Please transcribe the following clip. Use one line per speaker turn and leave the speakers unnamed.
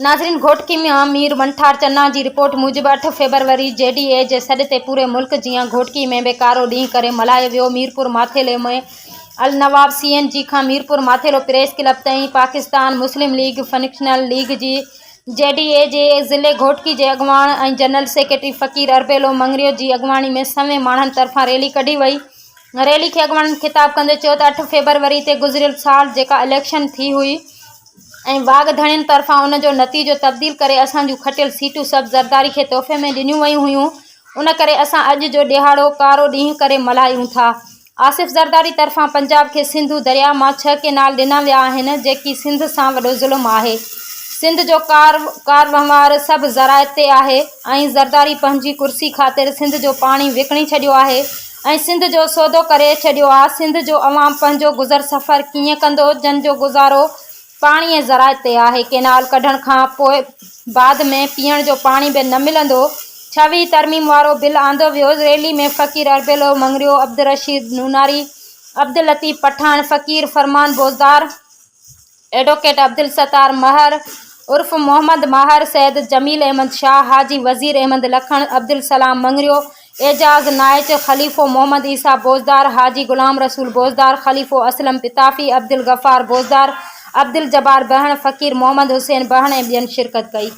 ناظرين گهوٽڪي مان مير منٺار چنا جي رپورٽ موجب اٺ فيبروري جي ڊي اي جي سڏ تي پوري ملڪ جيان گهوٽڪي ۾ به ڪارو ڏينهن ڪري ملهايو ويو ميرپور ماٿيلي ۾ النواب سي اين جي کان ميرپور ماٿيلو پريس ڪلب تائين Pakistan Muslim league functional league جي جي ڊي اي جي ضلعي گهوٽڪي جي اڳواڻ ۽ جنرل سيڪريٽري فقير اربيلو مڱريو جي اڳواڻي ۾ سوين ماڻهن طرفان ريلي ڪڍي وئي ريلي کي اڳواڻن خطاب ڪندي چيو ته اٺ فيبروري تي گذريل سال جيڪا اليڪشن ٿي هئي ۽ واڳ ڌڻين طرفان ان جو نتيجو تبديل ڪري اسان جون کٽيل سيٽون سڀ زرداري کي تحفي ۾ ڏنيون ويون هيون ان ڪري اسان اڄ جو ڏهاڙو ڪارو ڏينهن ڪري ملهايون ٿا. آصف زرداري طرفان پنجاب کي سنڌو درياء مان ڇهه ڪينال ڏنا ويا آهن جيڪي سنڌ سان وڏو ظلم آهي. سنڌ جو ڪار وهنوار سڀ زراعت تي آهي ۽ زرداري پنهنجي ڪرسي خاطر سنڌ جو پاڻي وڪڻي ڇڏيو آهي. ۽ سنڌ جو سودو ڪري ڇڏيو آ، سنڌ جو عوام پنهنجو گذر سفر ڪيئن ڪندو، جن جو گذارو پاڻي ۽ زراعت تي آهي، ڪينال ڪڍڻ کان پوء بعد ۾ پيئڻ جو پاڻي به نه ملندو، ڇويهه ترميم وارو بل آندو ويو، ريلي ۾ فقير اربيلو مڱريو، عبدالرشيد نوناري، عبداللطيف پٺاڻ، فقير فرمان بوزدار، ايڊووڪيٽ عبدالستار مهر عرف محمد ماهر، سيد جميل احمد شاهه، حاجي وزير احمد لکڻ، عبدالسلام مڱريو، اعجاز نائچ، خليفو محمد عيسيٰ بوزدار، حاجي غلام رسول بوزدار، خليفو اسلم پتافي، عبدالغفار بوزدار، عبدالجبار بهڻ، فقير محمد حسين بهڻ ۽ ٻين شرڪت ڪئي.